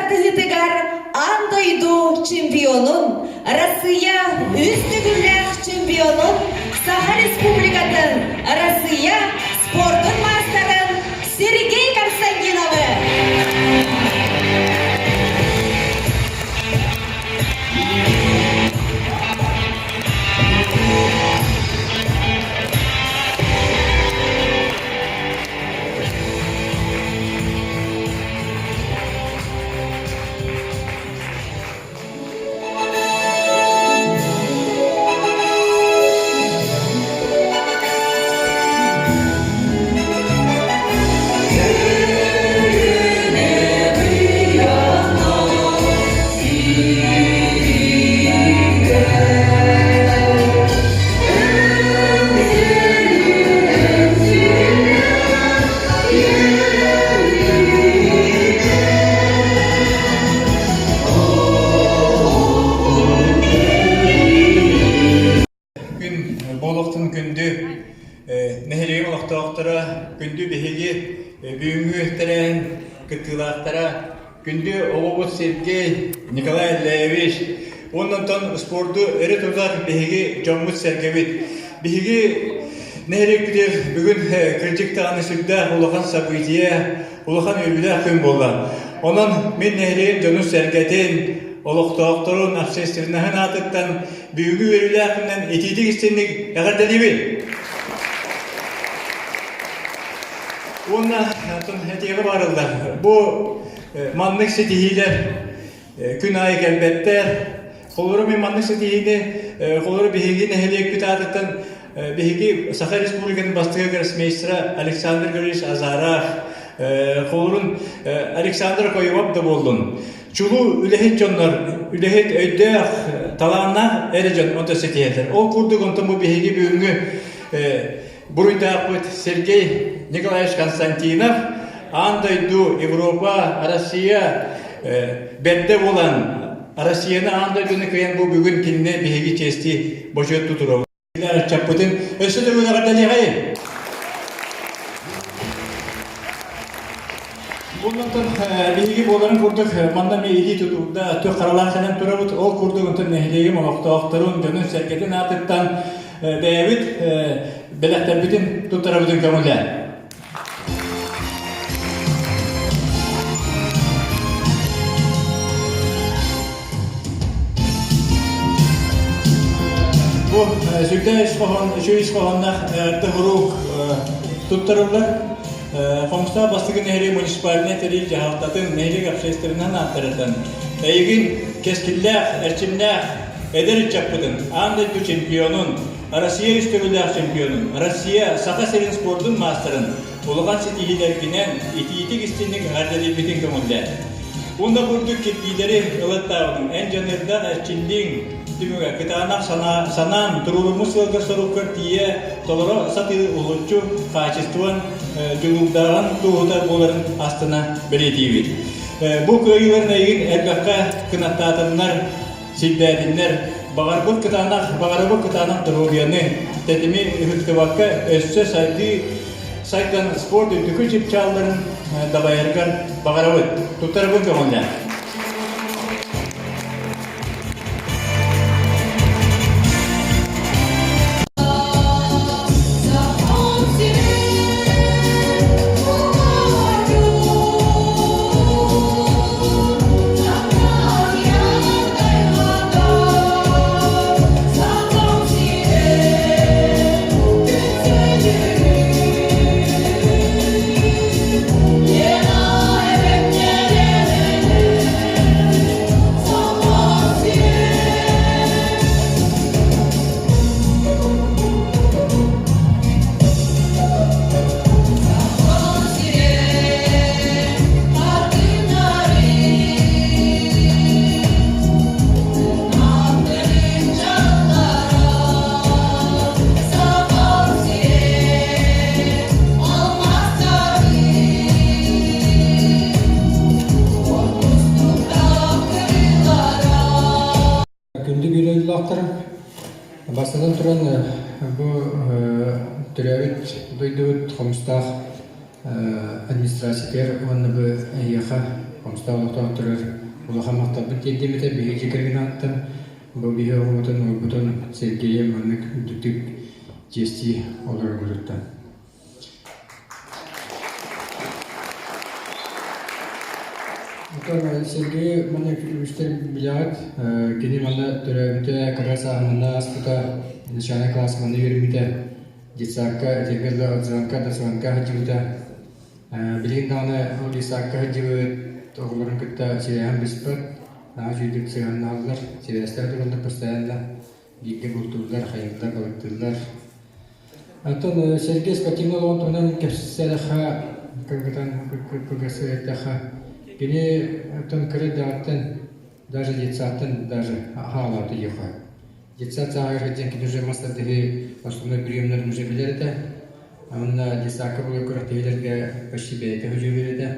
тардыһыытыгар аан дойду чемпионун, Россия үс төгүллээх чемпионун, Саха Республикатын, Россия спордун маастарын Сергей Константиновы! Күн буолуохтун күндү нэһилиэгим олохтоохторо, күндү биһиги бүгүҥҥү тэрээһин кыттыылаахтара, күндү оҕобут Сергей Николай Андреевич, уонна онтон спорду өрө тутар биһиги дьоммут-сэргэбит. Биһиги нэһилиэкпитигэр бүгүн кырдьык даҕаны сүрдээх улахан событие, улахан үөрүүлээх күн буолла. Онон мин нэһилиэгим дьонун-сэргэтин, олохтоохторун, общественноһын аатыттан бүгүҥҥү үөрүүлээх күнүнэн итиитик истинник эҕэрдэлиибин! Уонна этиэҕи баарыллар. Бу маннык ситиһиилэр күн аайы кэлбэттэр. Холобура мин маннык ситиһиини холобура биһиги нэһилиэкпит аатыттан биһиги Саха Республикатын бастакы гроссмейстера Александр Григорьевич Азаров, холобурун Александр Коевоп да буоллун. Чулуу үлэһит дьоннор, үлэһит өйдөөх, талааннаах эрэ дьон онто ситиһэллэр. Ол курдук онтон бу биһиги бүгүҥҥү Буруйдаахпыт Сергей Николаевич Константинов аан дойду, Европа, Россия бэрдэ буолан, Россияны аан дойдуну кыайан бу бүгүн кинини биһиги чиэстии бочуоттуу туруобут. Ыччаппытын өссө төгүл эҕэрдэлиэхэйин! Онтон биһиги буоларын курдук манна эмиэ илии тутуурда түөх харалаах кэлэн турабыт. Ол курдук онтон нэһилиэгим олохтоохторун, дьонун-сэргэтин аатыттан бэйэбит бэлэхтэрбитин туттарабытын көҥүллээн. Бу сүрдээх ис хоһоон, үчүгэй ис хоһоонноох эҕэрдэ уруок туттарыллар. Хомустаах бастакы нэһилиэк муниципальнай тэрил дьаһалтатын нэһилиэк общественнай ааттарыттан эйигин кэскиллээх, эрчимнээх эдэр ыччаппытын, аан дойду чемпионун, Россия үс төгүллээх чемпионун, Россия Саха сирин спордун маастарын улахан ситиһиилэргинэн итиитик-истинник эҕэрдэлиирбитин көҥүллээ. Уонна курдук кирбиилэри ылаттаабытыҥ эн дьаныардаах эрчиллииҥ түмүгэ кытаанах санаа, санаан туруоруммут сыалгар-соруккар тиийэ толоро сатыыр уһулуччу хаачыстыбан дьулуурдааҕын туоһута буоларын астына бэлиэтиибит. Бу кыайыыларын эйигин элбэххэ кынаттаатыннар, сирдээтиннэр, баҕарбыт кытаанах, баҕарабыт кытаанах доруобуйаны, тэтими ыһыктыбакка өссө сайдыы сайдан спорт үрдүкү чыпчаалларын дабайаргар баҕарабыт. Туттарабын көҥүллээх. Күндү биир Бастатан туран, бу төрөөбүт дойдубут Хомустаах администрациятыгар уонна бу эһиэхэ. Хомустаах олохтоохторугар улахан махталбын тиэрдиэм этэ. Биһиги дьиэ кэргэн ааттан бу биһи оҕобутун, уолбутун Сергейи маннык үрдүктүк чиэстии олороргутуттан. Оттон Сергей манна үгүстэр билэҕит, кини манна төрөөбүтэ, кыра сааһынан ааспыта, начальнай класс манна үөрэммитэ, детсадка, этэргэ дылы отзвонка, дозвонка сылдьыбыта. Билигин даҕаны ол детсадка сылдьыбыт оҕолорун кытта сибээһин быспат, наһаа үчүгэйдик сыһыаннаһаллар, сибээстээх тураллар постоянно, бииргэ бултууллар, хайыыллар, балыктыыллар. Оттон Сергей спортивнай олоҕун туһунан кэпсээтэххэ, кыргытан кыргысыйдахха, кини оттон кыра эрдэҕиттэн даже детсадтан даже хаалаабыта диэххэ. Детсад сааһыгар сылдьан кини уже мас тардыһыы основной приемнарын уже билэр этэ. Уонна детсадка буолар күрэхтэһиилэргэ почти бэйэтэ хөдьүөбүр этэ,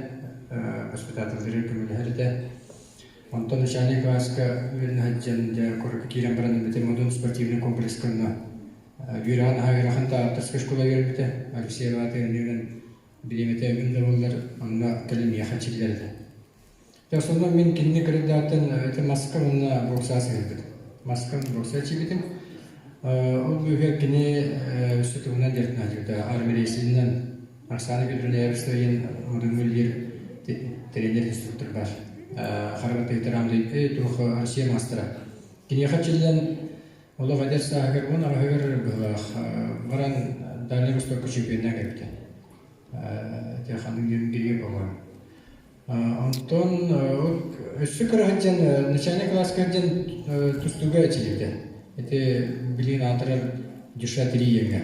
воспитателлэригэр көмөлөһөр этэ. Онтон начальник класска үөрэнэ сылдьан дьэ куруук киирэн баран ылбыта Модун спортивный комплекска онно үөрэҕин аһа ыарахан Тааттарскай школа үөрэммитэ. Алексей аҕата өнүнэн бириэмэтэ үгүн да буоллар онно кэлин миэхэ чиллэр этэ. Дьэ сонно мин кинини кырыйдааттан ити маска уонна бокса сыһыарбытым. Маска бокса чиибитим. Ол быыһыгар кини өссө тугунан дьарыктанааччыбыта армрейсинэн Оксана Петровна Эверстова модуҥҥа үлэлиир тренер-инструктор баар. Харабатыгытар Андрей туох Россия маастара. Киниэхэ чиллэн олох эдэр сааһыгар 18-ар быһылаах баран Дальний Востокка чемпионнаан кэлбитэ. Ити ханнык диэн гириэ по-моему. Онтон өссө кыра сылдьан начальный класска сылдьан тустууга эчилибитэ. Ити билигин аатырар Душа Триеҥҥэ.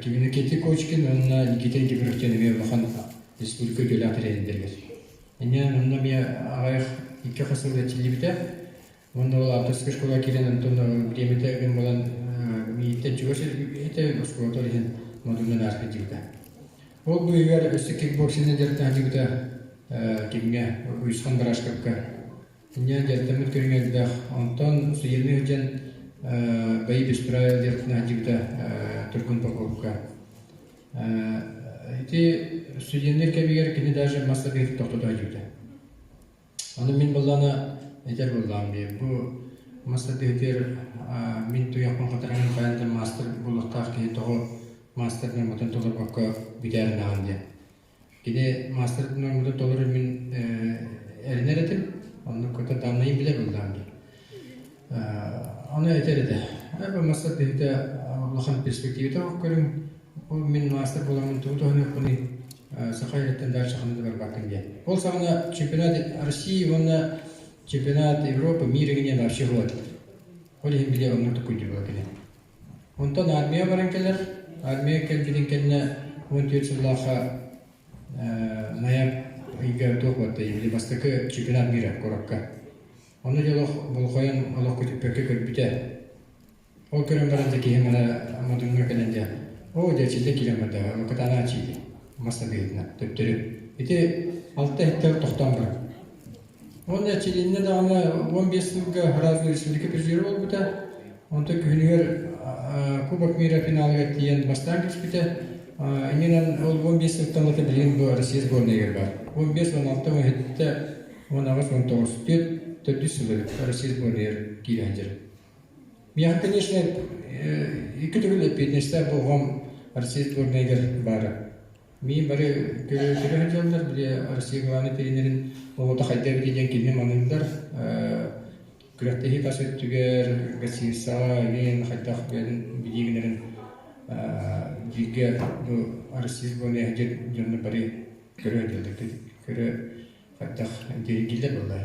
Кибинекети Кочкин уонна Никита Никифоров диэн эмиэ улахан республика үтүөлээх тренердэригэр. Инньэ онно эмиэ аҕыйах икки хас сыл эчиллибитэ. Уонна ол авторскай школа киирэн онтон бириэмэтэ ыгым буолан мииттэн чугас этэ оскуолатар иһин модуннан ааспыт Ол быыһыгар өссө кикбоксинг дьарыктаһыыта кимҥэ Уйусхан Барашковка инньэ дьарыктаммыт көрүҥэ элбэх. Онтон судебный сылдьан бои без правил дьарыктанаһыыта Тургун Поповка. Ити студеннар кэмигэр кини даже мастер тохтото сылдьыбыта. Аны мин буоллаҕына этэр буоллаҕым дии, бу мас тардыһытыгар мин туйахпын хатаран хайаан да маастар буолуохтаах киһи тоҕо маастар нуорматын толорбокко бүтээр гынаҕын диэн. Кини маастар нуорматын толорор мин эрэнэр этим, оннук кытта дааннайын билэр буоллаҕым дии. Ону этэр этэ. Бу мас тардыһыыта улахан перспективата көрүҥ. Ол мин маастар буоламмын тугу туһаныахпыный саха ириттэн дальше ханна да барбаккын диэн. Ол саҕана чемпионат России уонна чемпионат Европы мира диэн вообще буолар. Ол иһин били оннук тукуйдуга кини. Онтон армия баран кэлэр. Армия кэлбитин кэннэ 14 сыллаахха ноябрь ыйга туох барда били бастакы чемпионат мира куоракка. Ону дьэ олох болҕойон олох көтүппэккэ көрбүтэ. Ол көрөн баран дьэ киһим аны Модуҥҥа кэлэн дьэ оо дьэ эчиллэ киирэн барда кытаанах чииди мас табыйытына төптөрү ити алта иһиттэр тохтоон барар. Уонна эчилиннэ даҕаны 15 сылга разные республика призера буолбута. Онтон күһүнүгэр Кубок мира финалыгар тиийэн бастаан түспүтэ. Иннинэн ол 15 сылтан ылата билигин бу Россия сборнайыгар баар. 15, 16, 17, 18, 19, 4 төрдүс сыл Россия сборнайыгар киирэ сылдьар. Миэхэ, конечно, икки төгүл эппиэтинэстээх болҕом Россия сборнайыгар баара. Миин бары көрө сылдьаллар, били Россия главный тренерин оҕото хайда эбитий диэн кинини маныыллар. Күрэхтэһии тас өттүгэр гостиницаҕа эмиэ хайдах бэйэтин билиигинэрин бииргэ бу Россия сборнайа дьонно бары көрө сылдьаллар, көрө хайдах интириэһиргииллэр буоллар.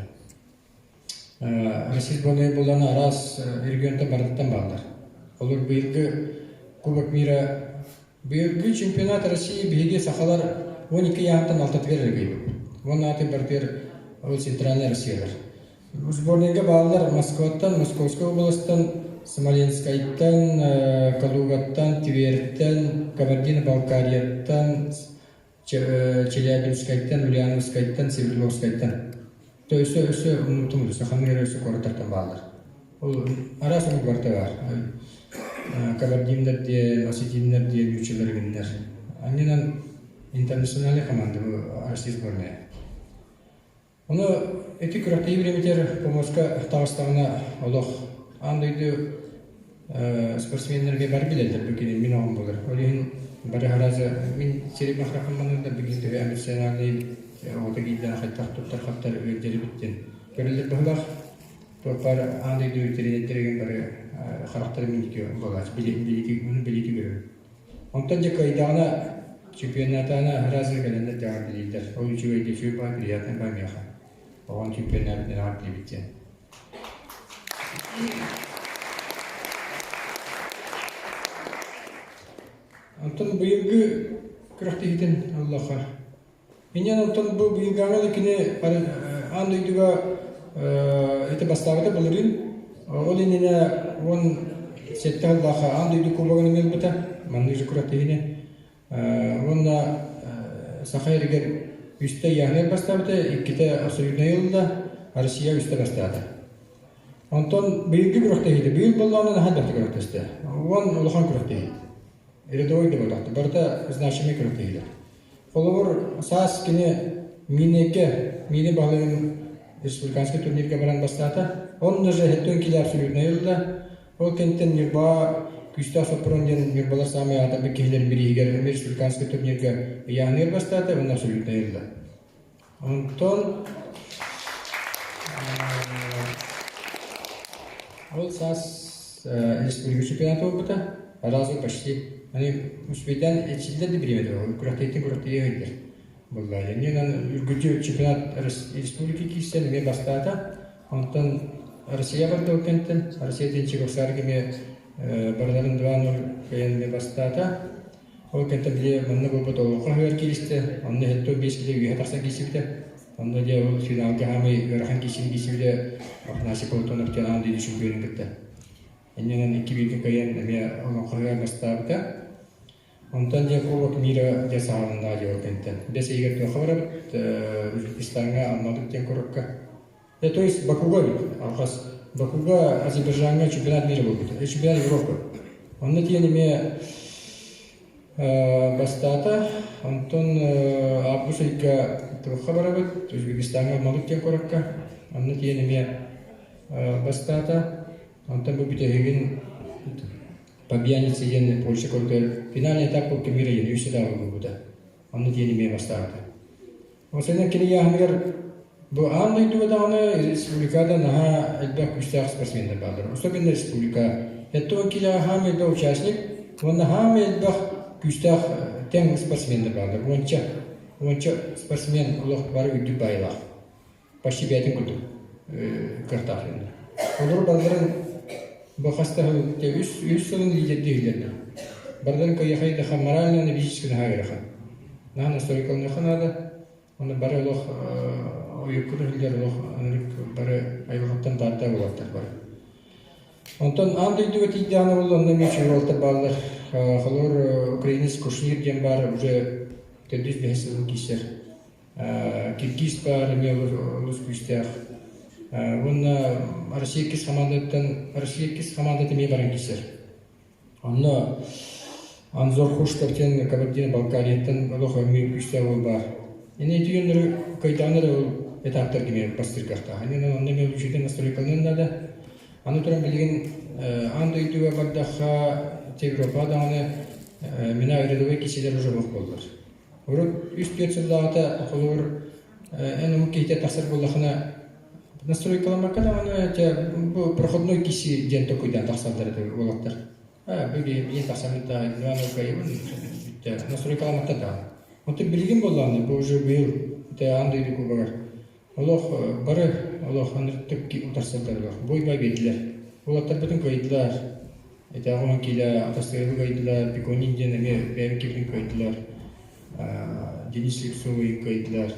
Россия сборнайа буолан араас регионтан барытыттан бааллар. Олор быйылгы Кубок мира быйылгы чемпионат России биһиги сахалар 12 ыйаахтан алтатыгар эрэ Уонна атын барытыгар ол центральная Россиялар. Сборнайга бааллар Москваттан, Московскай областан, Смоленскайтан, Калугаттан, Тверьтэн, Кабардино-Балкарияттан, Челябинскайтан, Ульяновскайтан, Свердловскайтан. То өссө өссө умнутум өссө ханнык эрэ өссө куораттартан бааллар. Ол араас омук барыта баар. Кабардиннар диэн, осетиннар диэн нууччалар гыннар. Аннынан интернациональная команда бу Россия сборная. Ону ити күрэхтэһии бириэмэтигэр помоска таҕыстаҕына олох аан дойду спортсменнарга бары билэллэр бу кини мин оҕом буолар. Ол иһин бары аразы мин сири махрахамманын да билигин төһө эмоциональный оҕото киирдээн хайдах туттар-хаптар үөрдэрибит диэн көрүллэр быһылаах. Туохпар аан дойду тренердэригин бары харахтара минники буолааччы билиити көрөр. Онтон дьэ кыайдаҕына чемпионатаана разы кэлэннэр даҕан билиилэр. Ол үчүгэй да үчүгэй баа приятный баа миэхэ. Оҕон чемпионат аҕар диэбит диэн. Онтон быйылгы күрэхтэһиитин ыллаха. Инньэн онтон бу быйылгааҥҥа да кини аан дойдуга ити бастаабыта былырыын. Ол иннинэ 17 сыллаах аан дойду кубогын ылбыта, маннык же күрэхтэһиини. Уонна Саха сиригэр үстэ Яхнер бастаабыта, иккитэ абсолютнай ылла, Россия үстэ бастаата. Онтон быйылгы күрэхтэһиитэ, быйыл буоллаҕына наһаа элбэхтик күрэхтэстэ. Уон улахан күрэхтэһии. Рядовой да буолбатах, барыта значимый күрэхтэһиилэр. Холобур, саас кини Минэкэ, Миинэ баһылыгын республиканскай турнирга баран бастаата. Онно же хэттэн килэ абсолютнай ылла. Ол кэнниттэн Ньурба күүстээх соппурун диэн Ньурбалар саамай аатырбыт киһилэрин бирииһигэр эмиэ республиканскай турнирга ыйааһыныгар бастаата уонна абсолютнай ылла. Онтон ол саас республика чемпионата буолбута. Разы почти. Они успейдан эчиллэр да бириэмэтэ күрэхтэһииттэн күрэхтэһии ыйдар буолла. Иннинэн үргүлдьү чемпионат республики киирсэн эмиэ бастаата. Онтон Россия барда ол кэнниттэн Россия диэн Чебоксарга эмиэ барыларын 2-0 кыайан эмиэ бастаата. Ол кэнниттэн били манна буолбут олоҥхо ыһыар кииристэ, онно иһиттэн 5 кило үөһэ тахсан киирсибитэ. Онно дьэ ол финалга хаамай ыарахан киирсиини киирсибитэ Афанасий Платонов диэн аан дойду чемпионун кытта. Иннинэн икки бииргэ кыайан эмиэ олоҥхо ыһыар бастаабыта. Онтон дьэ Кубок мира дьэ саҕаланна дьэ ол кэнниттэн. Бэс ыйыгар туохха барабыт, Узбекистаҥҥа Алматык диэн куоракка. То есть Бакуга эбит, алҕас. Бакуга Азербайджаҥҥа чемпионат мира буолбута, чемпионат Европы. Онно тиийэн эмиэ бастаата. Онтон август ыйга туохха барабыт, Узбекистаҥҥа Алмалык диэн куоракка. Онно тиийэн эмиэ бастаата. Онтон бу бүтэһигин Побьяница диэн Польша көрдөр финальный этап Кубка мира диэн үс этабы буолбута. Онно тиийэн эмиэ бастаабыта. Осенен кини ыйааһыныгар бу аан дойдуга даҕаны республикада наһаа элбэх күүстээх спортсменнар бааллар. Особенно республика. Эттон килэҕэ хаамай элбэх участник уонна хаамай элбэх күүстээх тэҥ спортсменнар бааллар. Уонча, уонча спортсмен олох бары үрдүк баайылаах. Почти бэйэтин курдук кыахтаах дьоннор. Олору барыларын бу хас да үс, үс сылын лидердииллэр. Барыларын кыйахай да морально уонна физически наһаа ыарахан. Наһаа настройкаланыахха наада. Оны бары олох ойукку түһүллэр олох ынырык бары айылҕаттан баардар уолаттар бары. Онтон аан дойдуга тиийдэҕинэ буолла онно эмиэ үчүгэй уолаттар бааллар. Холобур, украинец Кушнир диэн баар уже төрдүс бэһис сылын киирсэр. Киргиз баар эмиэ олус күүстээх. Уонна Россия иккис хамаандаттан Россия иккис хамаандата эмиэ баран киирсэр. Онно Анзор Хуштов диэн Кабардино-Балкарияттан олох эмиэ күүстээх уол баар. Ини ити күннэри кыайдаҕына эрэ ол этаптарга эмиэ бастыыргахтаах. Иннинэн онно эмиэ үчүгэй настройкаланыан наада. Аны туран билигин аан дойдуга бардахха Европа даҕаны мина рядовой киселер уже суох буоллар. Урут үс-түөрт сыллааҕыта холобур эн омук киһитэ тахсар буоллахына настройкаламмакка даҕаны дьэ бу проходной киси диэн толкуйдаан тахсаллар этэ уолаттар. Аа бу билигин тахсаммыт да Иван бүттэ настройкаламматтар даҕаны. Онтон билигин буоллаҕына бу уже быйыл ити аан дойду кубогар олох бары олох ынырыктык утарсаллар олох бой-бай биэрдилэр. Уолаттарбытын кыайдылар. Ити аҕыс киилэ атастыыры кыайдылар, Пиконин диэн эмиэ бэйэм киһибин кыайдылар, Денис Слепцовы кыайдылар.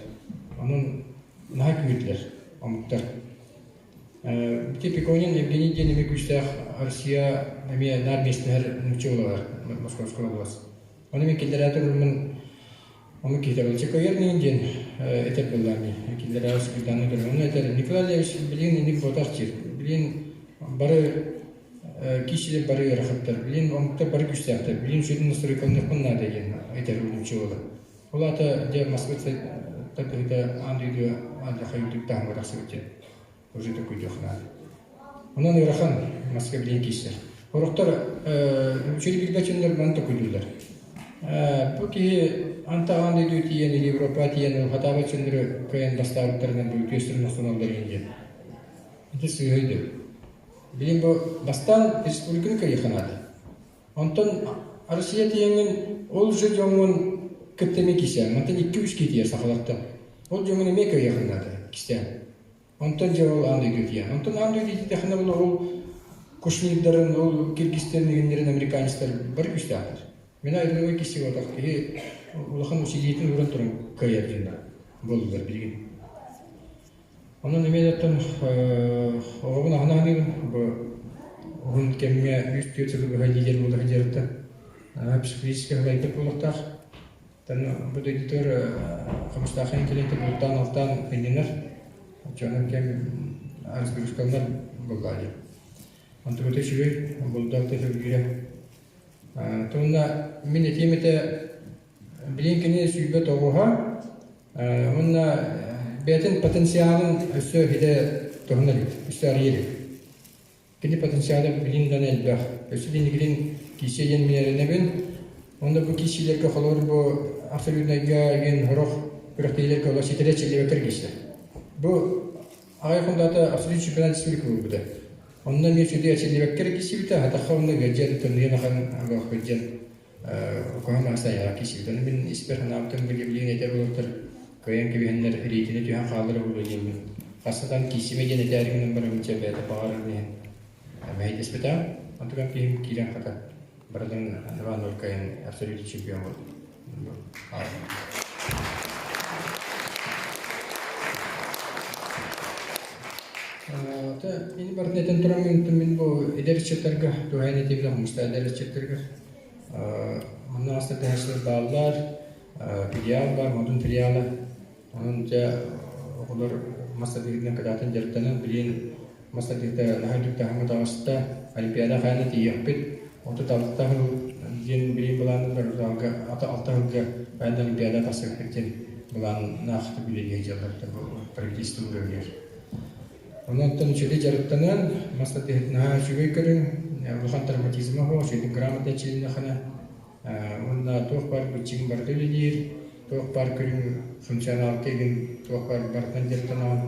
Онон наһаа күүрдүлэр омуктар. Ити Пиконин Евгений диэн эмиэ күүстээх Россия эмиэ наар миэстэһэр нуучча уолалар Московскай область. Ону мин киллэрээти урмун ону киһитэ кыайар миин диэн этэр буоллаами. Киллэрээ Светлана Григорьевна этэр Николай Ильич билигин инник буотах диир. Билигин бары киисилэр бары ыарахаттар, билигин омуктар бары күүстээхтэр, билигин сүрүн настройкаланыахпын наада диэн этэр нуучча уола. Ол аата дьэ Москва. тардыһыыта аан дойду алдьархай үрдүк таһымҥа тахсыбыт диэн уже толкуйдуох наада. Онон ыарахан маска билигин киирсэр. Сорохтор үчүгэй билбэт дьоннор маны толкуйдууллар. Бу киһи антаҕаан дойду тиийэн или Европа тиийэн хатаабат дьоннору кыайан бастаабыттарынан бу үтүөстэрин охсуналлар диэн. Ити сыыһа өйдөбүл. Билигин бу бастаан республиканы кыайыахха наада. Онтон Россия тиийэҥҥин ол же дьоҥҥун кытта эмиэ кисээн. Мантан икки-үс киһи тиийэр сахалартан. Ол дьоҥҥун эмиэ кыайыаххын наада кистээн. Онтон дьэ ол аан дойду тиийэн. Онтон аан дойду тиийдэххинэ була ол кушнирдарын, ол киргизтэрин, игиннэрин, американецтар бары күүстээхтэр. Мин айыллыбыт киһи буолбатах киһи улахан усилиетын ууран туран кыайар дьоннор буоллулар билигин. Онон эмиэ да оттон оҕобун аһына саныыбын. Бу уһун кэмҥэ үс-түөрт сылы быһа лидер буола сылдьарыттан психологически ылайбыт буолуохтаах. Оттон бу дойдутугар Хомустаахайын кэлиитэ бултаан-алтаан сынньанар. Оччоҕунан кэм разгрузкаланар буоллаҕа дии. Онтуката үчүгэй, булду-алты сөбүлүүрэ. Туонна мин этиэм этэ, билигин кини 29-а уонна бэйэтин потенциалын өссө хитэ туһана илик, өссө арыйа илик. Кини потенциала билин дан элбэх. Өссө инникитин киирсиэ диэн мин эрэнэбин. Онно бу киирсиилэргэ холобур бу абсолютнайга диэн сорох күрэхтэһиилэргэ олох ситэрэ чиллибэттэр киирсэр. Бу аҕай хондаата абсолют чемпионат республика буолбута. Онно эмиэ сүдү эчиллибэккэ эрэ киирсибитэ, хатахха онно ыалдьан тымныйан ахан ыалдьан куһаҕан аастайаҕа киирсибитэ. Ону мин испэр санаабытым билигин этэр буолуохтар кыайан кэбиһэннэр рейтинэ түһэн хааллара буолуо диэммин. Хастатан киирсимэ диэн этээри гынан бараммын чэ бэйэтэ баҕарар иһин мэһэйдэспэтэҕим. Онтукам киһим киирэн хата барытын 2-0 кыайан абсолютный чемпион буолбут. Ини барытын этэн тураммын мин бу эдэр ыччаттарга туһаайан этиибин хомуста эдэр ыччаттарга манна астардаһааччылар бааллар, филиал баар, Модун филиала. Онон дьэ оҕолор мас тардыһыытынан кытаатан дьарыктанан билигин мас тардыһыыта наһаа үрдүк таһымҥа таҕыста. Олимпиада хаһан тиийиэхпит. 36 сыл диэн билигин былааннар алта сылга хаһан Олимпиада тахсыахпыт диэн былааннаах үлэлиир дьаллар правительство үлэлиир. Онон үчүгэй дьарыктанан, мас тардыһыыта наһаа үчүгэй көрүҥ, улахан травматизма суох, үчүгэйдик грамотно эрчилиннэххинэ уонна туох баар быччыҥ барыта үлэлиир, туох баар көрүҥ функционалка игин туох баар барытынан дьарыктанаҕын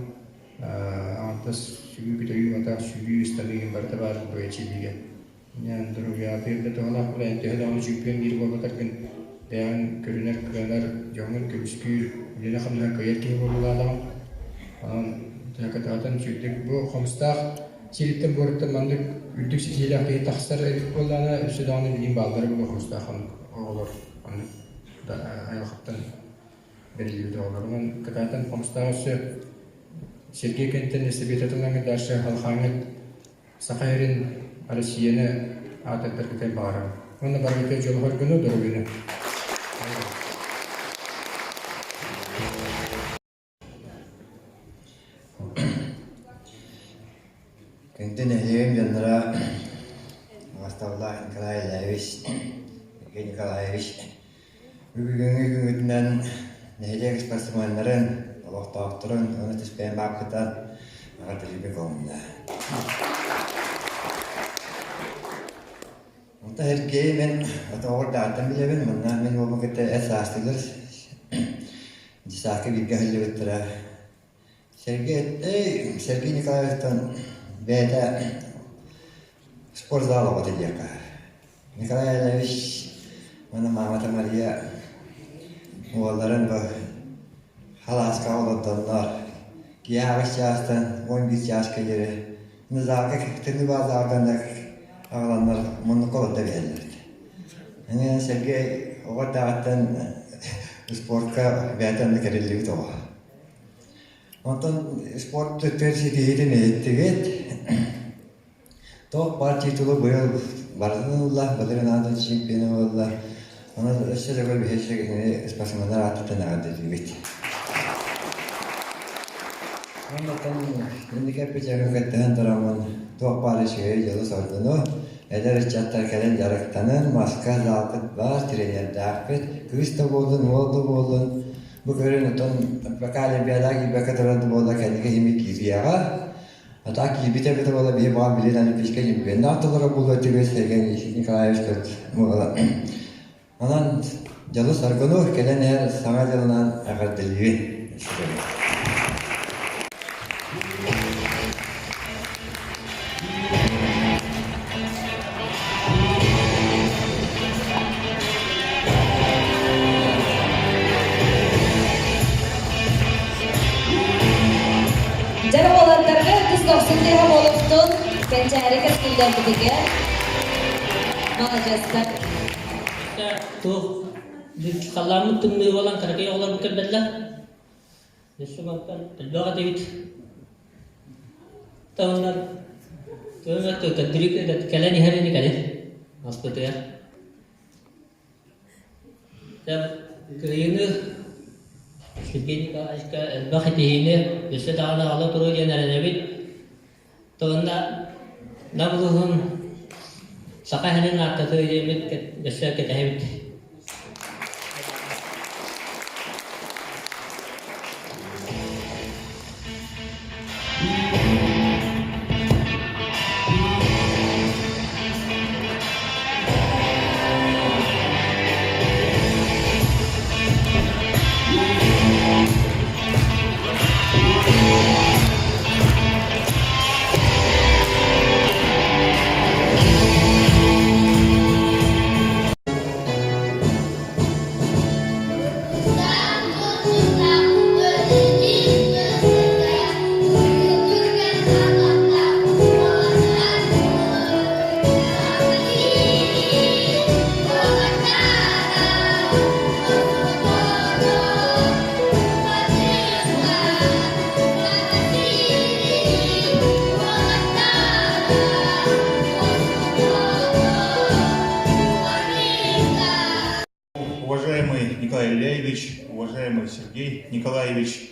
аҥардас сүгүү көтөйүү матаах сүгүү ыстаныы барыта баар бу эчиллиигэ. Инньэ доруобуйаҕытыгар да туһалаах буолан төһө даҕаны чемпион биир буолбатаргын бэйэҕин көрүнэр, кыанар, дьоҥҥун көмүскүүр, үлэни-хамнаһы кыайар киһи буолуулаадаҕын. Онон кытаатан үчүгэйдик бу хомустаах сириттэн буоруттан маннык үрдүк ситиһиилээх киһи тахсар эбит буоллаҕына, өссө даҕаны билигин бааллара буолуо хомустаах оҕолор оннук айылҕаттан бэриллибит оҕолор. Онон кытаатан хомустаах өссө Сергей Кэнтэн эстафета тыллаҥҥыт дальше халхааҥҥыт Саха сирин Россияны аатырдаргытыгар баҕарабын. Уонна барыгытыгар дьолуһаргыны, доруобуйаны. Күндү нэһилиэгим дьонноро Масталлаах Николай Ильич, Евгений Николаевич бүгүҥҥү күҥҥүтүнэн нэһилиэк спортсменнарын, олохтоохторун уонна түспэйэн бааппытан эҕэрдэлиирбин көҥүллээ. Онтон Сергей мин отоҕор даҕаттан билэбин, манна мин уолбун кытта эт саастыылар десятка бииргэ аһыллыбыттара. Сергей, эй, Сергей Николаевичтан бэйэтэ спортзал оҕото диэххэ. Николай Ильич уонна маамата Мария уолларын бу халааска олордоннор киэһэ аҕыс чаастан 11 чааска диэри залга тымныы баазаҕа аҕаланнар муннукка олордо биэрэллэр. Аны Сергей оҕо эрдэҕиттэн спортка бэйэтэ онно кэриллибит оҕо. Онтон спорт өттүгэр ситиһиитин иһиттигит. Туох баар титулу быйыл барытын ылла, былырыын аан дойду чемпиона буолла. Онон өссө төгүл биһиги спортсменнар ааттыттан эҕэрдэлиибит. Оннуттан инники эппитигэр кэтэһэн тураммын туох баар үчүгэй дьолу-соргуну, эдэр ыччаттар кэлэн дьарыктанын, маска залгыт баар, тренердээхпит, кыыс да буоллун, уол да буоллун. Бу көрөн оттон пока Олимпиадаҕа киирбэккэ туран да буолла кэнники химик киириэҕэ. А так киирбитэ эбитэ буолла биһи баҕар билин олимпийскай чемпионнаах тыллара буолуо этибит Сергей Николаевич буола. Онон дьолу-соргуну кэлэн иһэр Саҥа дьылынан эҕэрдэлиибин. Дьэ уолаттарга тус дохсун тыаһа буолуохтун, кэнчээри кэскиллэрбитигэр маладьыастар. Туох халлааммыт тымныы буолан кыракый оҕолорбут кэлбэтилэр. Өссө мантан элбэх этибит. Таһынан кэлэн иһэр ини кэлин аспытыгар. Кыайыыны Сергей Николаевичка элбэх итиһиини өссө даҕаны аҕала туруо диэн эрэнэбит. Тылынна Нам улууһун Саха сирин ааттатыы диэммит өссө кэтэһэбит. Уважаемый Николай Ильяевич, уважаемый Сергей Николаевич,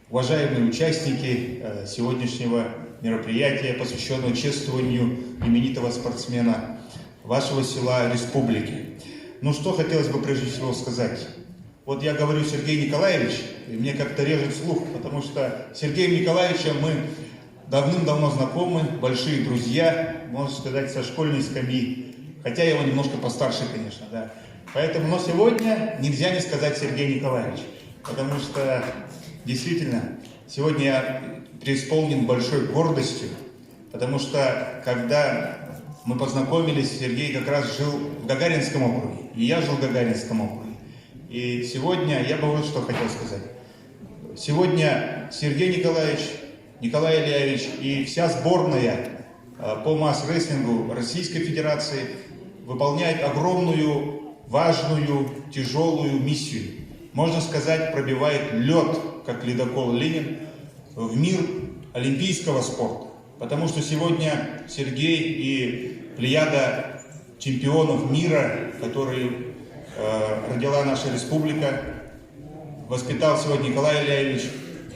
уважаемые участники э, сегодняшнего мероприятия, посвященного чествованию именитого спортсмена вашего села республики. Ну что хотелось бы прежде всего сказать. Вот я говорю Сергей Николаевич, и мне как-то режет слух, потому что Сергеем Николаевичем мы давным-давно знакомы, большие друзья, можно сказать, со школьной скамьи. Хотя я его немножко постарше, конечно, да. Поэтому, но сегодня нельзя не сказать Сергей Николаевич, потому что действительно сегодня я преисполнен большой гордостью, потому что когда мы познакомились, Сергей как раз жил в Гагаринском округе, и я жил в Гагаринском округе. И сегодня я бы вот что хотел сказать. Сегодня Сергей Николаевич, Николай Ильевич и вся сборная э, по масс-рестлингу Российской Федерации выполняет огромную, важную, тяжелую миссию. Можно сказать, пробивает лед, как ледокол Ленин, в мир олимпийского спорта. Потому что сегодня Сергей и плеяда чемпионов мира, которые э, родила наша республика, воспитал сегодня Николай Ильич,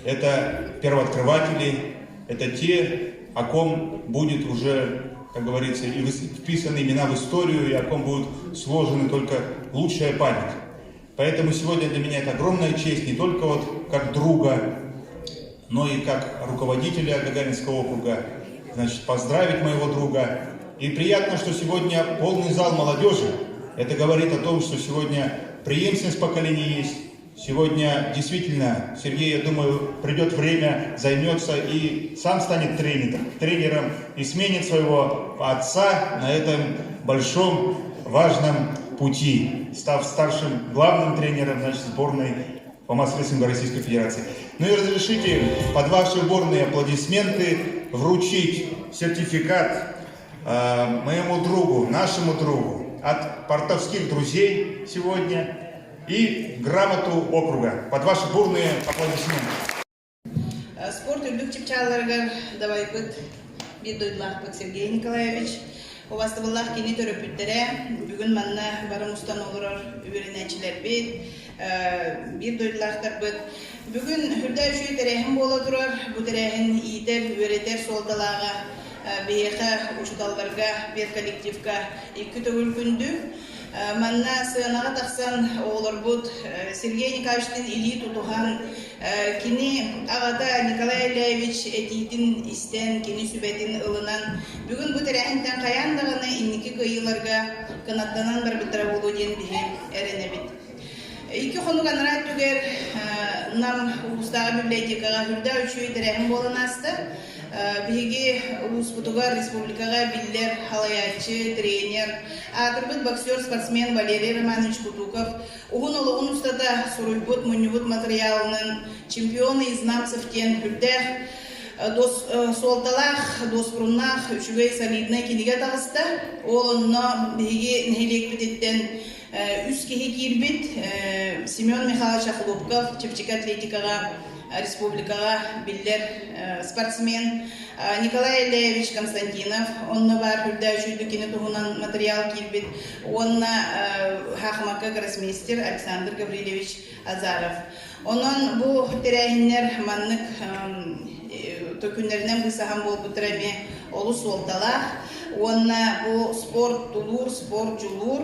это первооткрыватели, это те, о ком будет уже, как говорится, и вписаны имена в историю, и о ком будут сложены только лучшая память. Поэтому сегодня для меня это огромная честь не только вот как друга, но и как руководителя Гагаринского округа, значит, поздравить моего друга. И приятно, что сегодня полный зал молодежи. Это говорит о том, что сегодня преемственность поколений есть. Сегодня действительно Сергей, я думаю, придет время, займется и сам станет тренером, тренером и сменит своего отца на этом большом важном пути, став старшим главным тренером значит, сборной по масс-рестлингу Российской Федерации. Ну и разрешите под ваши бурные аплодисменты вручить сертификат э, моему другу, нашему другу от портовских друзей сегодня и грамоту округа. Под ваши бурные аплодисменты. Спорт үрдүк чыпчаалларыгар дабайбыт биир дойдулаахпыт Сергей Николаевич. Убастабыллаах кини төрөппүттэрэ бүгүн манна бары мустан олорор үөрэнээччилэрбит, биир дойдулаахтарбыт. Бүгүн үрдэ үчүгэй тэрээһин буола турар. Бу тэрээһин иитэр, үөрэтэр суолталааҕа биһиэхэ учууталларга, педколлективка икки төгүл күндү. Манна сыанаҕа тахсан оҕолорбут Сергей Николаевичтыын илии тутуһан, кини аҕата Николай Ильевич этиитин истэн, кини сүбэтин ылынан, бүгүн бу тэрээһинтэн хайаан даҕаны инники кыайыыларга кынаттанан барбыттара буолуо диэн биһи эрэнэбит. Икки хонук анараа өттүгэр Нам улуустааҕы библиотекаҕа үрдээх үчүгэй тэрээһин буолан ааста. Биһиги улууспутугар республикаҕа биллэр халайааччы, тренер, аатырбыт боксер, спортсмен Валерий Романович Кутуков уһун олоҕун устата суруйбут, мунньубут матырыйаалынан «Чемпионы из намцев» диэн үрдээх суолталаах, дуоспуруннаах, үчүгэй солиднай кинигэ таҕыста. Ол онно биһиги нэһилиэкпититтэн Үс киһи киирбит. Семен Михайлович Охлопков чэпчэки атлетикаҕа республикаҕа биллэр спортсмен. Николай Ильевич Константинов онно баар үрдээ үчүйдүк кини туһунан материал киирбит. Уонна хаахымакка гроссмейстер Александр Гаврильевич Азаров. Онон бу тэрээһиннэр маннык күннэринэн быысаһан буолбуттара эмиэ олус суолталаах. Уонна бу спорт тулуур, спорт дьулуур,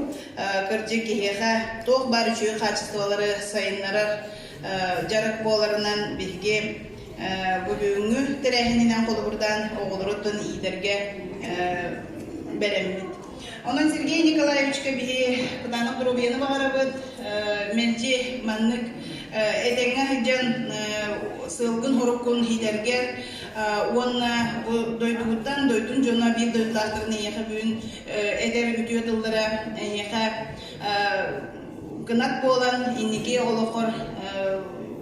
кырдьык киһиэхэ туох баар үчүгэй хаачыстыбалары сайыннарар дьарык буоларынан биһиги бу бүгүҥҥү тэрээһининэн холобурдаан оҕолору иитэргэ бэлэммит. Онон Сергей Николаевичка биһи кытаанах доруобуйаны баҕарабыт. Мэлдьи маннык этэҥҥэ сылдьан сыалгын-хоруккун иитэргэр уонна бу дойдугуттан дойдун дьоно биир дойдулаахтарын эйиэхэ бүгүн эдэр үтүө тыллара эйиэхэ кынат буолан инники олоххор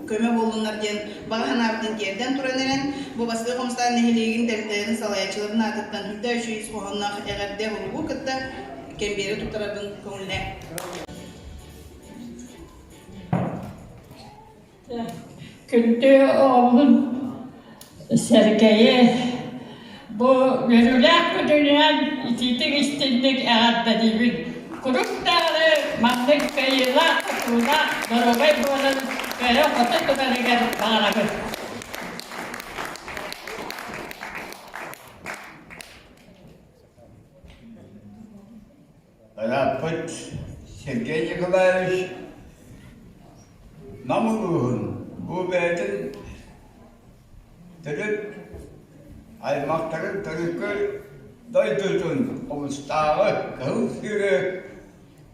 көмө буоллуннар диэн баҕа санаабытын тиэрдэн туран эрэн, бу Бастакы Хомустаах нэһилиэгин тэрилтэлэрин салайааччыларын аатыттан үрдэ үчүгэй ис хоһоонноох эҕэрдэ уругу кытта кэмбиэри туттарарбын көҥүллээ. Күндү оҕобун Сэргэйи бу үөрүүлээх күнүнэн итиитик истинник эҕэрдэлиибин. Куруук даҕаны маннык кыайыылаах-хотуулаах доруобай буолан көрө-хото турарыгар баҕарабын. Ырааппыт Сергей Николаевич Нам улууһун бу бэйэтин төрүт аймахтарын төрүккү дойдутун Хомустааҕы Кыһыл Сыыры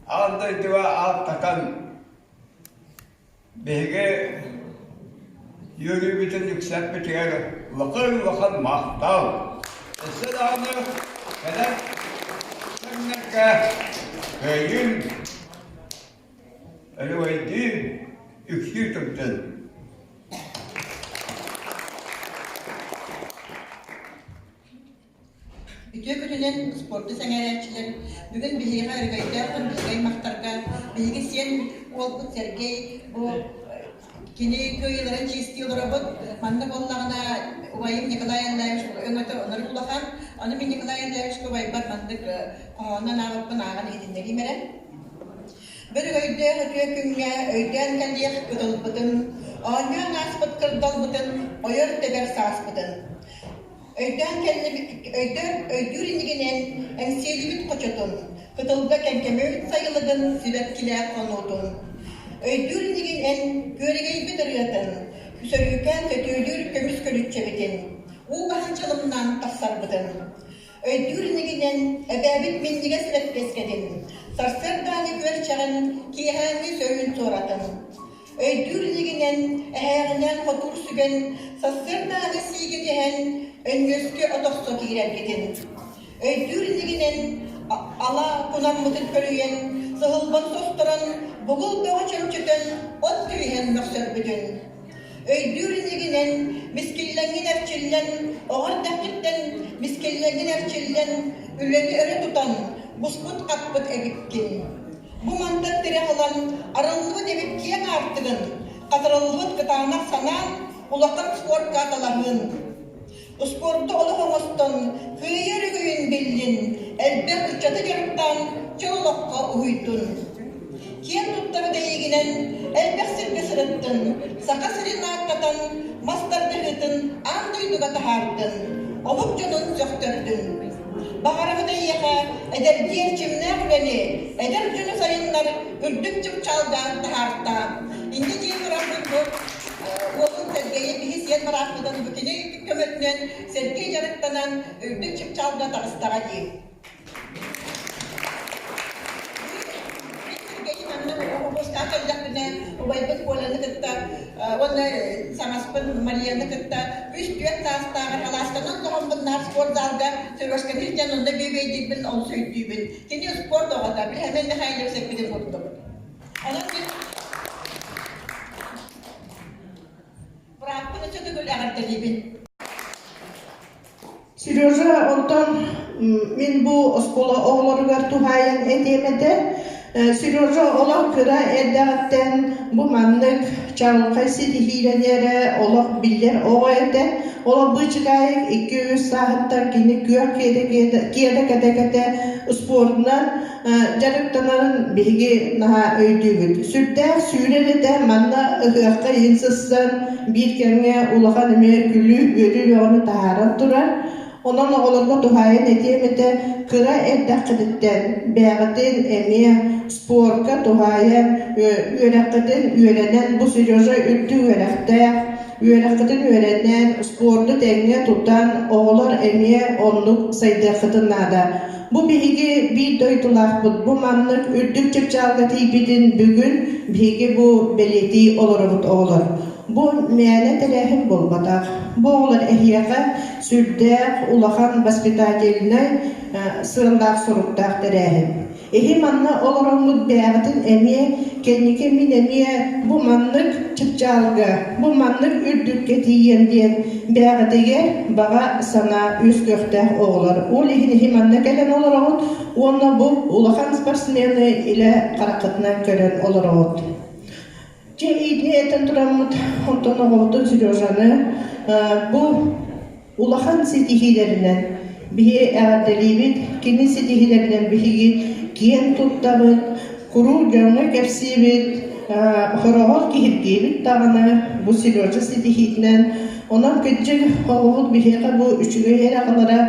аан дойдуга ааттатан Биһиги үөрүүбүтүн үксэппитигэр улахан-улахан махтал! Өссө даҕаны кэлэр кэмнэргэ кыайыым, өрөгөйдүүм үксүү турдун! Үтүө күнүнэн спорду сэҥээрээччилэр, бүгүн биһиэхэ өрөгөйдөөх күн биһиги аймахтарга, биһиги сиэн уолбут Сергей бу кини кыайыыларын чиэстии олоробут. Манна буоллаҕына убайым Николай Андреевич өҥөтө оннук улахан. Ону мин Николай Андреевичка убайбар маннык хоһооннон ааҕыппын ааҕан иһитиннэриим эрэ. Бөрөгөйдөөх үтүө күҥҥэ өйдөөн кэлиэх кытылбытын, оонньоон ааспыт кырдалбытын, ойор-тэбэр сааспытын. Өйдөөн кэллибит, өйдөөн өйдүүр иннигинэн Эҥсиэлибит хочотун, кытылга Кэҥкэмэбит сайылыгын сибэккилээх хонуутун. Өйдүүр иннигин эн күөрэгэйбит ырыатын, сөрүүкээн сөтүөлүүр көмүс көлүччэбитин, уу баһан чалымнаан тахсарбытын. Өйдүүр иннигинэн эбээбит минньигэс лэппиэскэтин, сарсыардааҥы күөрчэҕин, киэһээҥҥи сөрүүн суоратын. Өйдүүр илигинэн, эһээҕинээн хотуур сүгэн, сарсыардааҥы сииги түһэн, өнньүөскэ отохсо киирэргитин. Өйдүүр илигинэн, ала кунаммытын көлүйэн, сыһылбан состорон, бугул бөҕө чөмчөтөн, от кэбиһэн мөхсөрбүтүн. Өйдүүр илигинэн, мискиллэҥҥин эрчиллэн, оҕо эрдэххиттэн мискиллэҥҥин эрчиллэн, үлэни өрө тутан, буспут-хаппыт эбиккин. Бу мантан тирэх ылан, арыллыбыт эбит киэҥ аартыгын, хатырыллыбыт кытаанах санаан, улахан спорка талаһыын. Успуорду олох оҥостон, кыайыы өрөгөйүн биллин, элбэх ыччаты дьарыктаан, чөл олоххо уһуйдун. Киэн туттабыт эйигинэн, элбэх сиргэ сырыттын, Саха сирин ааттатан, мас тардыһыытын аан дойдуга таһаардын, омук дьонун сөхтөрдүн. Баҕарабыт эйиэхэ эдэрдии эрчимнээх үлэни, эдэр дьону сайыннар үрдүк чыпчаалга таһаартаа. Инньэ дии тураммыт бу уолун Сергейи биһи сиэн бырааппытын бу кини көмөтүнэн Сергей дьарыктанан үрдүк чыпчаалга таҕыстаҕа дии. Сергейи манна оҕустаах кэллэхпинэ убайбыт Коляны кытта уонна саҥаспын Марияны кытта үс-түөрт саастааҕар алаастанан тоҕоммуннаах спортзалга Сережканы илдьэн онно бүөбэйдиирбин олус өйдүүбүн. Кини спорт оҕото, Билһэмэн Михайлович эппитин курдук. Онон мин бырааппын өссө төгүл эҕэрдэлиибин. Сережа, онтон мин бу оскуола оҕолоругар туһаайан этиэм этэ. Сережа олох кыра эрдэҕиттэн бу маннык чаҕылхай ситиһиилэнэрэ олох биллэр оҕо этэ. Олох быычыкаайык 2-3 сааһыттан кини күөх киэдэ кэтэ-кэтэ спордунан дьарыктанарын биһиги наһаа өйдүүбүт. Сүрдээх сүүрэр этэ, манна ыһыахха иһин сыссан, биир кэмҥэ улахан эмиэ күлүү, үөрүү бөҕөнү таһааран турар. Онон оҕолорго туһаайан этиэм этэ, кыра эрдэххититтэн бэйэҕитин эмиэ спорка туһаайан үөрэххитин үөрэнэн, бу Сережа үрдүк үөрэхтээх, үөрэххитин үөрэнэн, спорду тэҥҥэ тутан, оҕолор эмиэ оннук сайдыаххытын наада. Бу биһиги биир дойдулаахпыт, бу маннык үрдүк чыпчаалга тиийбитин бүгүн биһиги бу бэлиэтии олоробут оҕолор. Бу мээнэ тэрээһин буолбатах. Бу оҕолор эһиэхэ сүрдээх улахан воспитательнай сыаллаах-соруктаах тэрээһин. Эһи манна олороҥҥут бэйэҕитин эмиэ кэнники мин эмиэ бу маннык чыпчаалга, бу маннык үрдүккэ тиийиэм диэн бэйэҕитигэр баҕа санаа үөскүөхтээх оҕолор. Ол иһин эһи манна кэлэн олороҕут уонна бу улахан спортсмены илэ хараххытынан көрөн олороҕут. Дьэ итини этэн тураммыт онтон оҕобутун Сережаны бу улахан ситиһиилэринэн биһи эҕэрдэлиибит, кини ситиһиилэринэн биһиги киэн туттабыт, куруук дьоҥҥо кэпсиибит, хороҕор киһиргиибит даҕаны бу Сережа ситиһиитинэн. Онон кырдьык оҕобут биһиэхэ бу үчүгэй эрэ аҕалара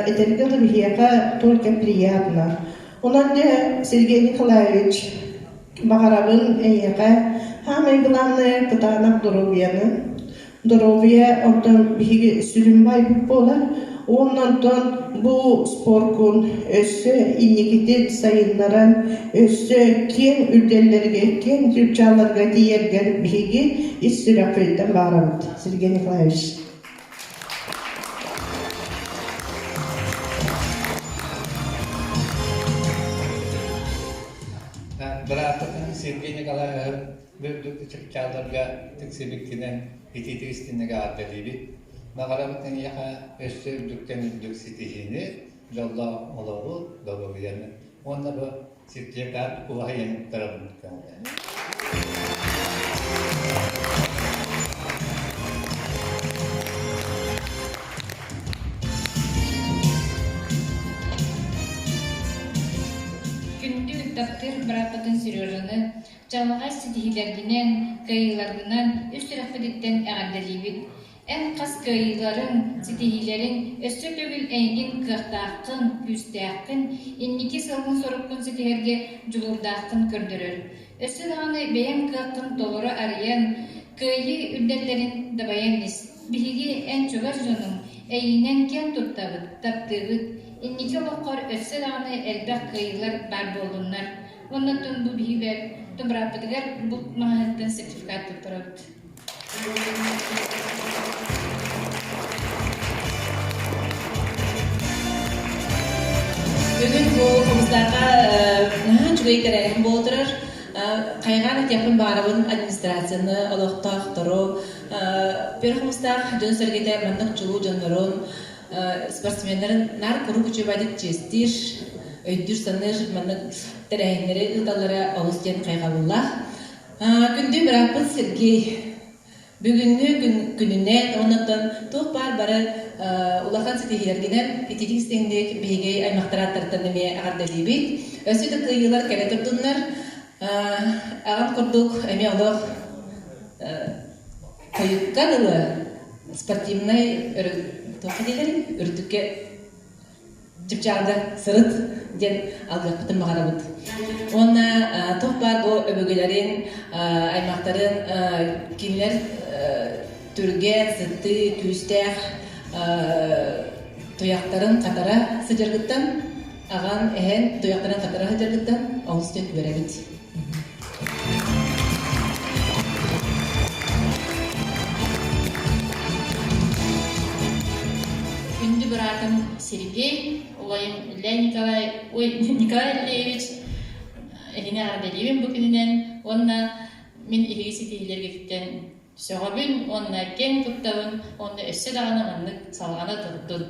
этэргэ дылы биһиэхэ только приятно. Онон дьэ Сергей Николаевич Баҕарабын эйиэхэ саамай главное кытаанах доруобуйаны. Доруобуйа онтон биһиги сүрүн байбыт буолар. Уонна онтон бу споркун өссө инникитин сайыннаран, өссө киэҥ үрдэллэргэ, киэҥ чыпчаалларга тиийэргэр биһиги ис сүрэхпититтэн баҕарабыт, Сергей Николаевич. Бырааттатын Сергей Николаевиһы үрдүк чыпчаалларга тиксибиккинэн итиитик истинник эҕэрдэлиибит. Баҕарабыт эйиэхэ өссө үрдүктэн үрдүк ситиһиини, дьоллоох олоҕу, доруобуйаны уонна бу сертификат улахан туттарабын көҥүлэ. Күндү таптыыр бырааппытын Сережаны чаҕылхай ситиһиилэргинэн, кыайыыларгынан үс сүрэхпититтэн эҕэрдэлиибит. Эн хас кыайыыларыҥ, ситиһиилэриҥ өссө төгүл эйигин кыахтааххын, күүстээххин, инники сыалгын-соруккун ситиһэргэ дьулуурдааххын көрдөрөр. Өссө даҕаны бэйэҥ кыаххын толору арыйан, кыайыы үрдэллэрин дабайан ис. Биһиги эн чугас дьонуҥ, эйигинэн киэн туттабыт, таптыыбыт. Инники олоххор өссө даҕаны элбэх кыайыылар баар буоллуннар. Уонна оттон бу биһиги бырааппытыгар булт маҕаһыыттан сертификат туттарабыт. Бүгүн бу Хомустаахха наһаа үчүгэй тэрээһин буола турар. Хайҕаан этиэхпин баҕарабын администрацияны, олохтоохтору, Петр Хомустаах дьон-сэргэтэ маннык чулуу дьоннорун, спортсменнарын наар куруук үчүгэйдик чиэстиир, өйдүүр-саныыр маннык тэрээһиннэри ыыталлара олус диэн хайҕабыллаах. Күндү бырааппыт Сергей, бүгүҥҥү күнүнэн уонна туох баар бары улахан ситиһиилэргинэн ититик истиҥник биһиги аймахтар ааттарыттан эмиэ эҕэрдэлиибит. Өссө да кыайыылар кэлэ турдуннар. Аҕам курдук эмиэ олох хойукка дылы спортивнай туохха дииллэрий үрдүккэ. чыпчаалга сырыт диэн алгыахпытын баҕарабыт. Уонна туох баар бу өбүгэлэрин, аймахтарын кинилэр түргэн, сытыы, күүстээх туйахтарын хатара сыдьаргыттан, аҕан, эһэн туйахтарын хатара сыдьаргыттан олус диэн үөрэбит. Күндү быраатым Сергей, убайым Илья Николай, ой, Николай Андреевич эһини эҕэрдэлиибин бу күнүнэн уонна мин эһиги ситиһиилэргититтэн сөҕөбүн уонна киэҥ туттабын уонна өссө даҕаны маннык салҕана турдун.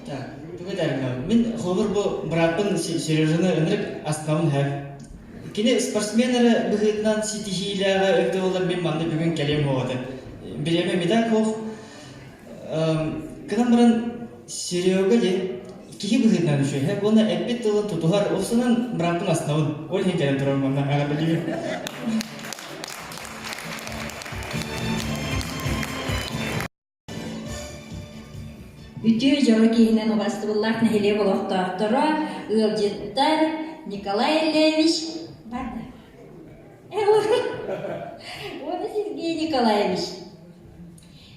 Так, тугу этэрим Мин холобур бу бырааппын Сережаны ынырык астынабын һэр. Кини спортсмен эрэ быһыытынан ситиһиилээҕэ өйдө буолар мин манна бүгүн кэлиэм буолуо Бириэмэ медаль суох. Гынан баран Серега диэн киһи быһыытынан үчүгэй уонна эппит тылын тутуһар, охсунан бырааппын астынабын. Ол иһин кэлэн турарым манна эҕэрдэлиибин. Үтүө дьоро киһинэн убастыбыллаах нэһилиэк олохтоохторо, ыалдьыттар Николай Ильевич барда. Уонна Сергей Николаевич.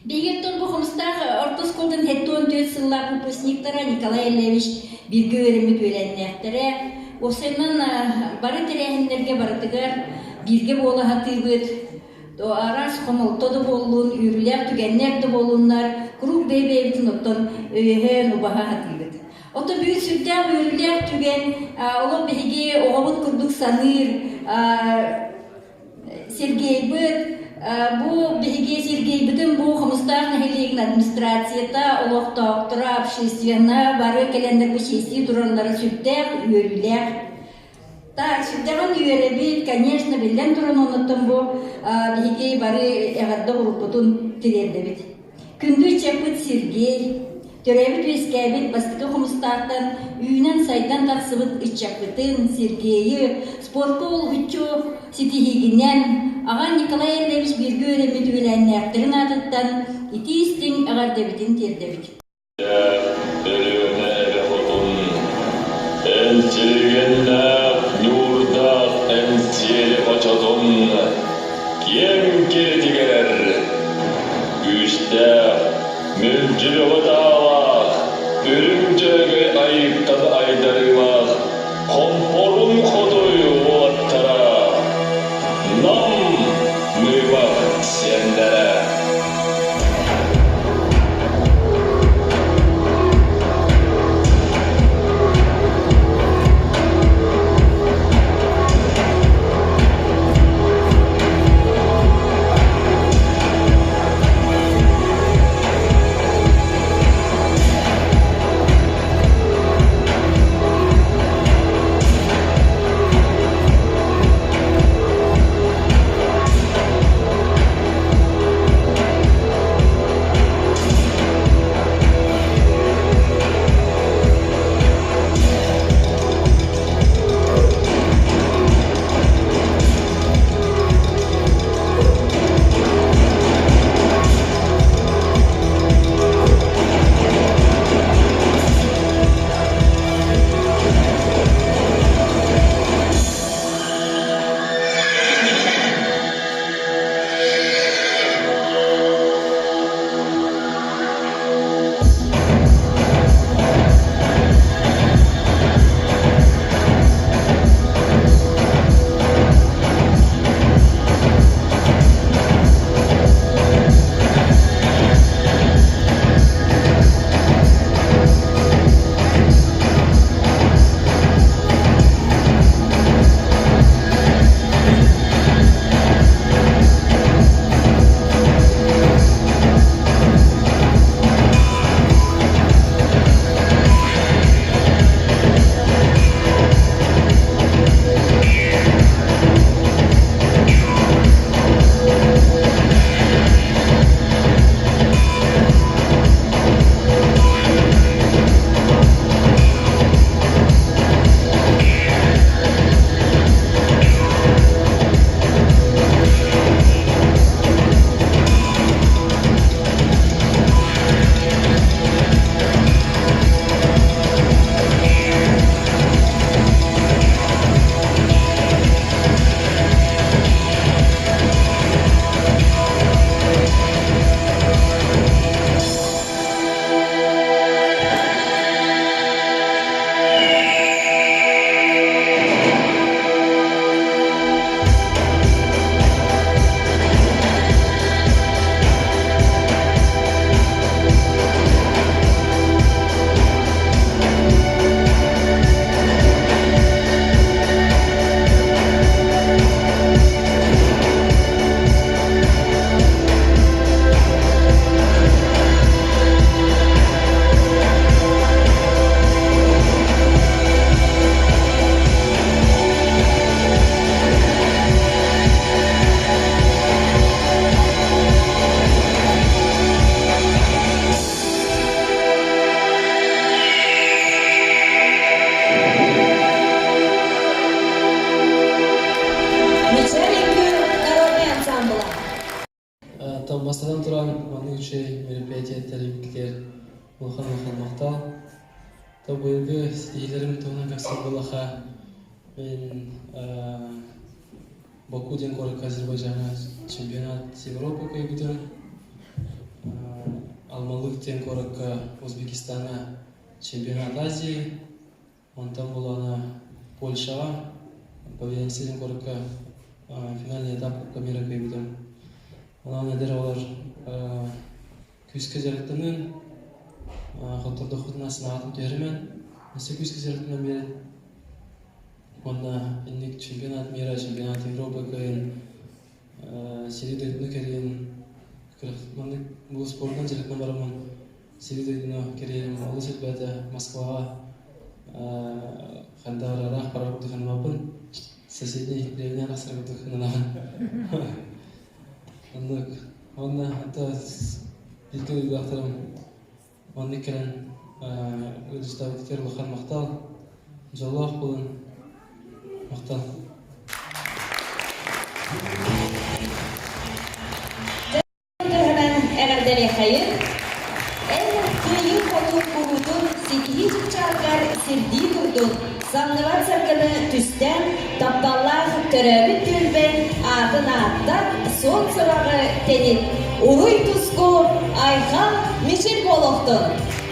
Биһиги бу Хомустаах орто оскуолатын 74 сыллаах выпускниктара Николай Ильевич бииргэ үөрэммит үөлээннээхтэрэ. Уопсайынан бары тэрээһиннэргэ барытыгар бииргэ буола сатыыбыт. Араас хомолто да буоллун, үөрүүлээх түгэннэр да буоллуннар, куруук бэйэ-бэйэбитин оттон өйөһөн, убаһа сатыыбыт. Оттон бүгүн сүрдээх үөрүүлээх түгэн, олох биһиги оҕобут курдук саныыр Сергейбыт, бу биһиги Сергейбытын бу Хомустаах нэһилиэгин администрацията, олохтоохторо, общественно бары кэлэннэр бу чиэстии тураллара сүрдээх үөрүүлээх. Так, сүрдэҕин үөрэбит, конечно, биллэн туран оннуттан бу биһиги бары эҕэрдэ уруккутун тириэрдэбит. Күндү ыччаппыт Сергей, төрөөбүт-үөскээбит бастакы хомустаахтан үүнэн-сайдан тахсыбыт ыччаппытын Сергейи спортка уһуччу ситиһиигинэн аҕа Николай Андреевич бииргэ үөрэммит үөлээннээхтэрин аатыттан итии-истиҥ эҕэрдэбитин тиэрдэбит. Өлүөнэ эбэ хотун, энчиргэннээх ньуурдаах Эҥсиэли хочотун киэҥ киритигэр күүстээх, мүлдьү таалаах, үрүҥ дьөһөгөй айыыттан айдарыылаах хомпорун хотуй уолаттара, Нам Мыымах сиэннэрэ. Улахан улахан махтал. То быйылгы ситиһиилэрим туһунан кэпсиир буоллахха, мин Баку диэн куоракка Азербайджаҥҥа чемпионат Европы кыайбытым. Алмалык диэн куоракка Узбекистаҥҥа чемпионат Азии, онтон буоллаҕына Польшаҕа Повенция диэн куоракка финальный этап Кубка мира кыайбытым. Онон эдэр оҕолор күүскэ дьарыктанан, хоттордохпутуна санаатын түһэримэн, өссө күүскэ дьарыктанан биэрэн уонна инник чемпионат мира, чемпионат Европы кыайан сири дойдуну кэрийэн маннык бу спордунан дьарыктанан бараммын сири дойдуну кэрийэрим олус элбээтэ. Москваҕа ханна ыраах барар курдук санаммаппын. Соседний деревня тахсар курдук сананаҕын. Оннук. Уонна хата бииргэ дойдулаахтарым маннык кэлэн ыалдьыттаабытыгар улахан махтал. Дьоллоох буолун. Махтал. Туһунан эҕэрдэлиэхэйин. Эн кыайыы-хотуу куруутун ситиһии чыпчаалыгар сирдии турдун, самныбат саргыны түстээн, тапталлаах төрөөбүт түөлбэҥ аатын ааттат, суон сураҕы тэнит, уруй-туску, айхал, мичил буолуохтун!